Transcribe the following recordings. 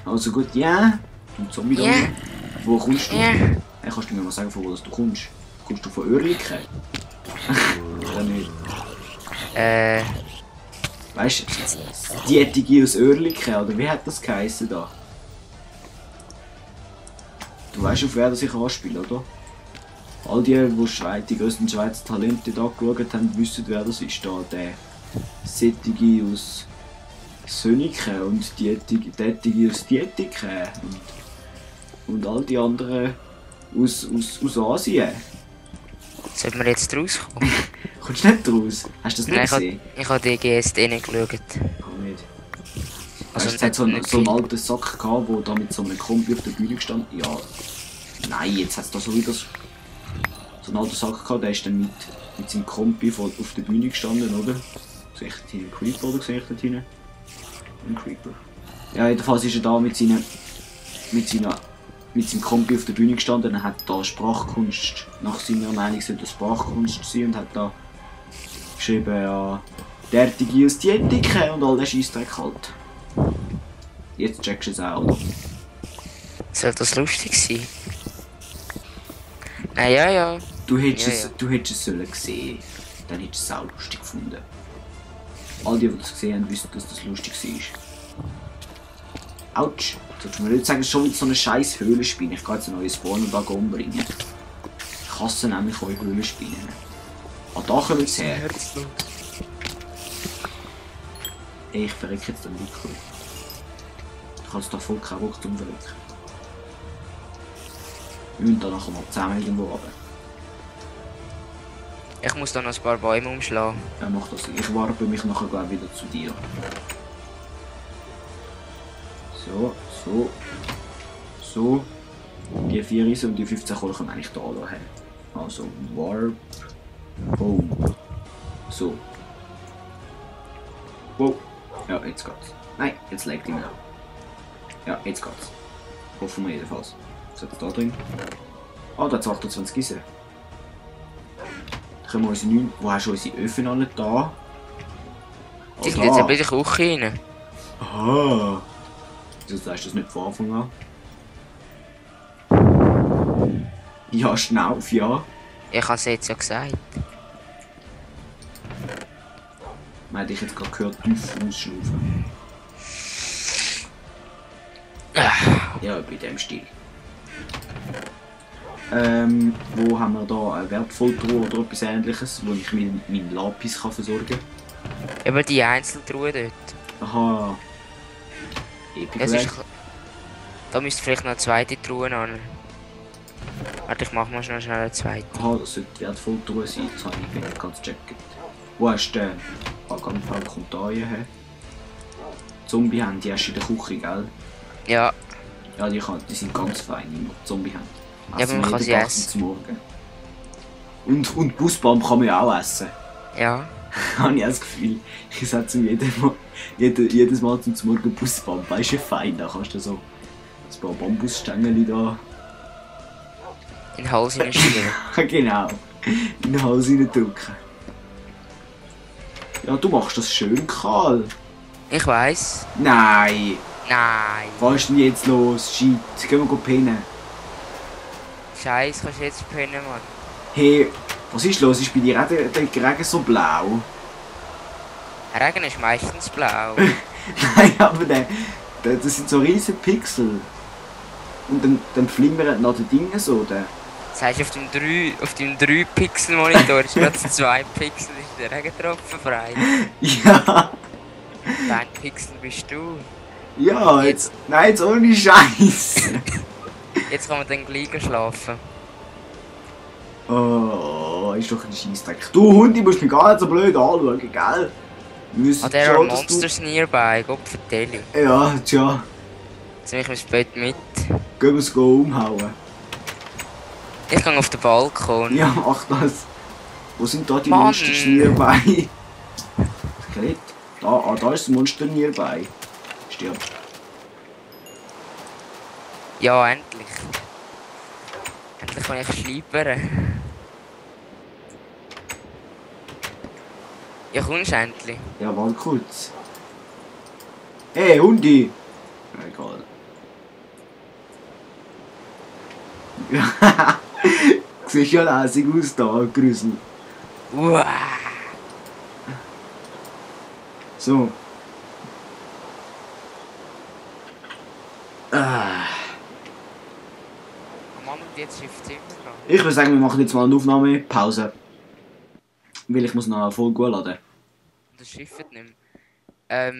Also gut, ja. Ein Zombie da. Ja. Wo kommst du? Ja. Hey, kannst du mir mal sagen, von wo das du kommst? Kommst du von Oerlikon? Oder nicht? Weißt du, die Dietige aus Oerlikon, oder wie hat das geheißen da? Du weißt, auf wer das ich anspiele, oder? All die, die grössten Schweizer Talente da geschaut haben, wissen, wer das ist. Da, der Sättige aus Söniken und Dietige aus Dietiken und all die anderen aus Asien. Sollten wir jetzt rauskommen? Kommst du nicht raus? Hast du das nicht gesehen? Ich habe DGS nicht geschaut. Auch nicht. Also Es hat so einen alten Sack gehabt, der da mit so einem Kombi auf der Bühne gestanden. Ja. Nein, jetzt hat es da so wieder so einen alten Sack gehabt, der ist dann mit seinem Kombi auf der Bühne gestanden, oder? Sehe ich dort hinten einen Creeper oder sehe ich dort hinten? Ein Creeper. Ja, jedenfalls ist er da mit seinem Kombi auf der Bühne gestanden und hat da Sprachkunst, nach seiner Meinung sollte das Sprachkunst sein, und hat da geschrieben, ja, derartige aus Dietiken und all der Scheissdreck halt. Jetzt checkst du es auch, oder? Soll das lustig sein? Na ja. Du hättest es sollen sehen. Dann hättest du es auch lustig gefunden. All die das gesehen haben, wissen, dass das lustig war. Autsch! Sollst du mir nicht sagen, es ist schon wieder so eine scheiß Höhlenspinne. Ich gehe jetzt einen neuen Spawn und da umbringen. Ich hasse nämlich eure Höhlenspinnen. Ah, da kommen sie her. Ey, ich verrecke jetzt den Mikro. Ich habe es da voll keinen Bock zum Verrecken. Wir müssen da nachher mal zusammen irgendwo runter. Ich muss da noch ein paar Bäume umschlagen. Ja, mach das. Ich warpe mich nachher gleich wieder zu dir. So. Die 4 Riesen und die 15 Kohle können eigentlich da lassen. Also, Warp. Home. So. Wow. Ja, jetzt geht's. Nein, jetzt legt ihn auch. Ja, jetzt geht's. Hoffen wir jedenfalls. Was hat er da drin? Ah, da hat 28 Gießen. Können wir unsere 9... Wo hast du unsere Öfen alle da? Die sind jetzt bei der Küche rein. Aha. Wieso sagst du das nicht von Anfang an? Ja, Schnauf, ja. Ich habe es jetzt ja gesagt. Man hat dich jetzt gerade gehört, tief ausschnaufen. Ja, bei dem Stil. Wo haben wir da eine Wertvolltruhe oder etwas ähnliches, wo ich meinen Lapis kann versorgen kann? Eben die Einzeltruhe dort. Aha. Da müsste vielleicht noch eine zweite Truhe an. Warte, ich mach mal schnell eine zweite. Aha, das sollte Wertvolltruhe sein, das habe ich nicht ganz gecheckt. Wo hast du den? Gunpowder kommt da her. Zombie haben die hast du in der Küche, gell? Ja. Ja, die sind ganz fein, die Zombie haben. Ja, aber man kann sie essen. Morgen. Und Busbaum kann man ja auch essen. Ja. Habe ich auch das Gefühl. Ich setze mir jedes Mal zum Morgen Busbaum. Weißt du, fein, da kannst du so ein paar Bambusstängel da. In den Hals hineinschieben. Genau. In den Hals hineindrücken. Ja, du machst das schön kahl. Ich weiss. Nein. Nein. Was ist denn jetzt los? Shit. Gehen wir pennen. Scheiße, kannst du jetzt pennen, Mann. Hey, was ist los? Ist bei dir auch der Regen so blau? Regen ist meistens blau. Nein, aber das sind so riesige Pixel. Und dann flimmern noch die Dinge so. Das heisst, auf dem 3 Pixel Monitor ist gerade 2 Pixel ist der Regentropfen frei. Ja. Dein Pixel bist du. Ja, jetzt ohne Scheiß. Jetzt kann man dann gleich schlafen. Oh, ist doch ein Scheissdreck. Du Hund, ich muss mich gar nicht so blöd anschauen, gell? There are monsters nearby, Gott vertelle. Ja, tja. Jetzt nehme ich mein Bett mit. Gehen wir es umhauen. Ich gehe auf den Balkon. Ja, mach das. Wo sind da die Mann. Monsters nearby? Skelett. Da ist das Monster nearby. Stirb. Ja, endlich. Endlich kann ich schleipern. Ja, kommst du endlich? Ja, warte kurz. Hey, Hundi! Ja, egal. Siehst ja lässig aus da, Grüssel. Uah. So. Ah. Mann, und jetzt schifft es immer noch. Ich würde sagen, wir machen jetzt mal eine Aufnahmepause. Weil ich muss noch eine Folge hochladen. Das schifft nicht mehr.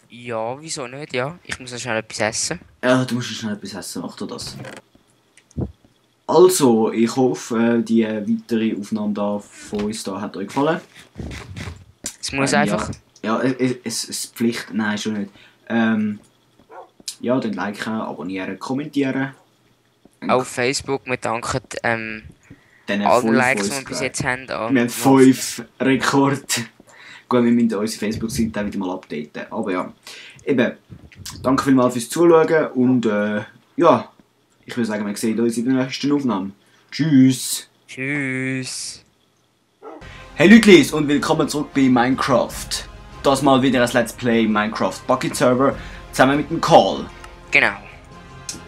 Ja, wieso nicht? Ja, ich muss noch schnell etwas essen. Ja, du musst schnell etwas essen, mach dir das. Also, ich hoffe, die weitere Aufnahme da von uns da hat euch gefallen. Es muss einfach... Ja, es ist Pflicht, nein, schon nicht. Ja, dann liken, abonnieren, kommentieren. Auf Facebook, wir danken Dann allen Likes, die wir bis jetzt haben. Wir haben 5 Rekord. Gut, wir müssen unsere Facebook-Seite auch wieder mal updaten. Aber ja, eben, danke vielmals fürs Zuschauen und ja, ich würde sagen, wir sehen uns in der nächsten Aufnahme. Tschüss! Tschüss! Hey Leute und willkommen zurück bei Minecraft. Das mal wieder ein Let's Play Minecraft Bucket Server zusammen mit dem Call. Genau.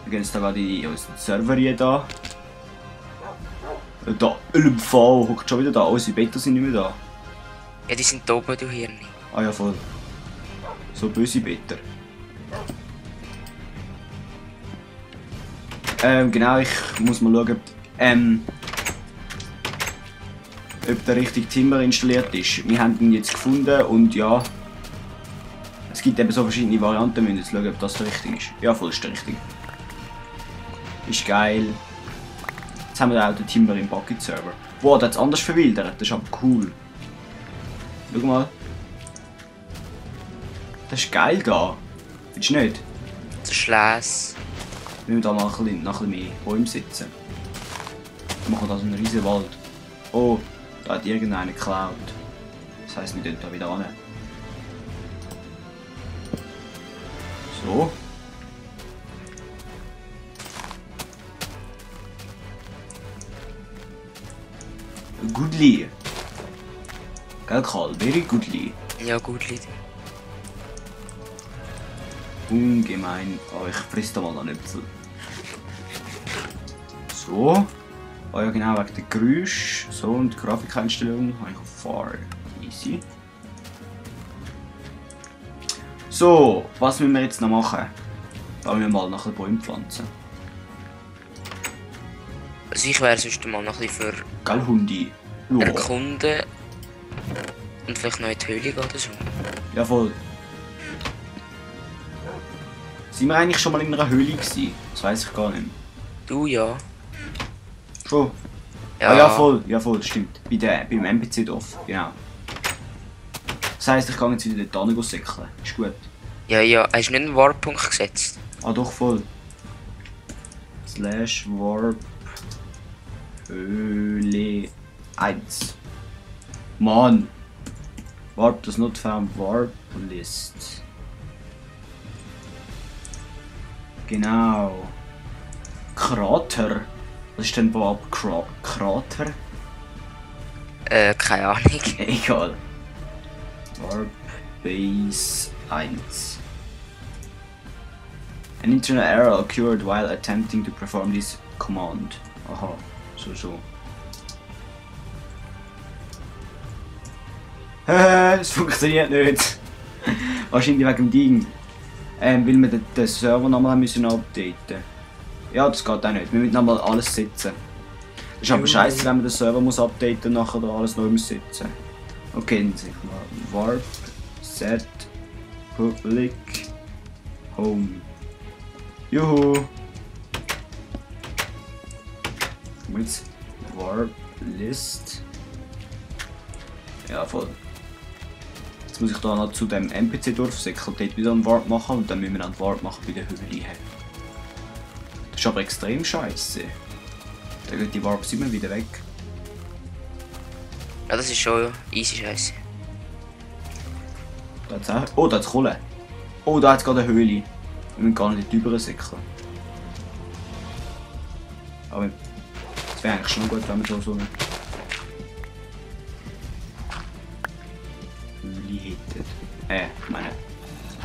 Wir gehen jetzt da gerade in unseren Server hier da. Da, LMV hockt schon wieder da, unsere Beta sind nicht mehr da. Ja, die sind da oben, du Hirn. Ah ja, voll. So böse Beta. Genau, ich muss mal schauen, ob der richtige Timber installiert ist. Wir haben ihn jetzt gefunden und ja, es gibt eben so verschiedene Varianten, wir müssen jetzt schauen, ob das der richtige ist. Ja, voll ist der richtige. Ist geil. Jetzt haben wir auch den Timber im Bucket Server. Wow, der hat es anders verwildert, das ist aber cool. Schau mal. Das ist geil da. Findest du nicht? Der Schleiss. Wir müssen da mal ein bisschen mehr Bäume setzen. Wir machen da so einen riesen Wald. Oh, da hat irgendeiner geklaut. Das heisst, wir gehen da wieder hin. So. Goodly. Gell, Karl? Very goodly. Ja, gut, Leute. Ungemein. Oh, ich friss da mal einen Äpfel. So. Oh ja, genau, wegen der Geräusch. So, und die Grafikeinstellung habe ich auf Far. Easy. So, was müssen wir jetzt noch machen? Da müssen wir mal nach den Bäumen pflanzen. Also ich wäre sonst mal noch ein bisschen für Gell, Hundi? Ja. erkunden und vielleicht noch in die Höhle gehen oder so. Ja, voll. Sind wir eigentlich schon mal in einer Höhle gewesen? Das weiss ich gar nicht mehr. Du ja. Schon? Ja, Ah, ja voll, stimmt. Beim NPC-Dorf, genau. Das heisst, ich kann jetzt wieder dort hin säckeln. Ist gut. Ja, ja. Hast du nicht einen Warpunkt gesetzt? Ah, doch, voll. Slash Warp Höhle 1. Mann! Warp does not found Warp List. Genau. Krater. Was ist denn Warp Krater? Keine Ahnung. Egal. Warp Base 1. An internal error occurred while attempting to perform this command. Aha, so. Es funktioniert nicht. Wahrscheinlich wegen dem Ding. Weil wir den Server nochmal müssen updaten. Ja, das geht auch nicht. Wir müssen nochmal alles setzen. Das ist aber scheiße, wenn man den Server muss updaten und nachher da alles neu muss setzen. Okay, dann sag ich mal Warp Set Public Home. Juhu! Jetzt Warp List. Ja, voll. Jetzt muss ich da noch zu dem NPC-Dorf säckeln, dort wieder einen Warp machen und dann müssen wir einen Warp machen bei der Höhle. Das ist aber extrem scheiße. Da gehen die Warps immer wieder weg. Ja, das ist schon easy scheiße. Da hat's auch. Oh, da hat's Kohle. Oh, da hat's gerade eine Höhle. Wir müssen gar nicht drüber säckeln. Aber es wäre eigentlich schon gut, wenn wir so eine Höhle hätten. Ich meine,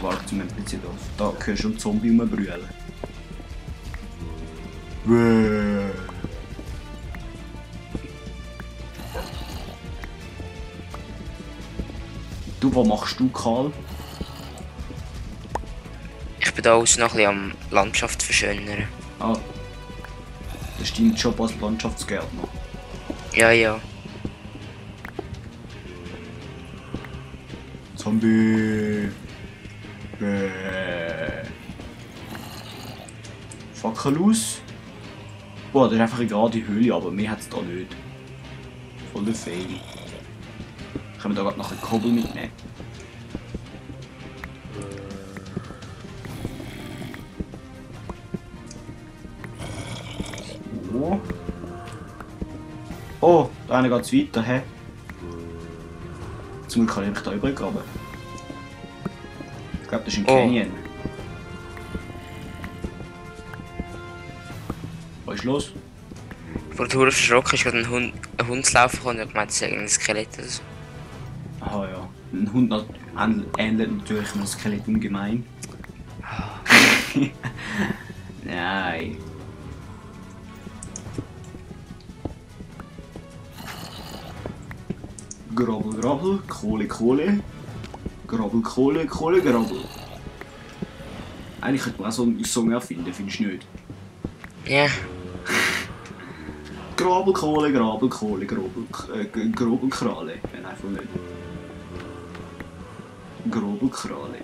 Warp zum NPC-Dorf. Da hörst du einen Zombie rumbrüllen. was machst du, Karl? Ich bin da außen noch ein bisschen am Landschaft verschönern. Ah, das ist dein Job als Landschaftsgärtner. Ja, ja. Zombie! Fackel aus. Boah, das ist einfach eine gerade Höhle, aber mehr hat es da nicht. Voll der Fail. Können wir da gerade noch einen Kobbel mitnehmen? So. Oh, da eine geht es weiter, hä? Zum Glück kann ich mich da übergraben. Ich glaube, das ist ein Canyon. Was ist los? Vor der Tour verschrocken ist gerade ein Hund zu laufen gekommen und ich gemeint, das ist ein Skelett oder so. Aha ja. Ein Hund ähnelt natürlich einem Skelett ungemein. Nein. Grabbel, grabbel, Kohle, Kohle. Grabbel, Kohle, Kohle, grabbel. Eigentlich könnte man auch so einen Song erfinden, findest du nicht? Ja. Grabel, Kohle, Grabel, Kohle, Grobel, Krale. Nein, einfach nicht. Grobel, Krale.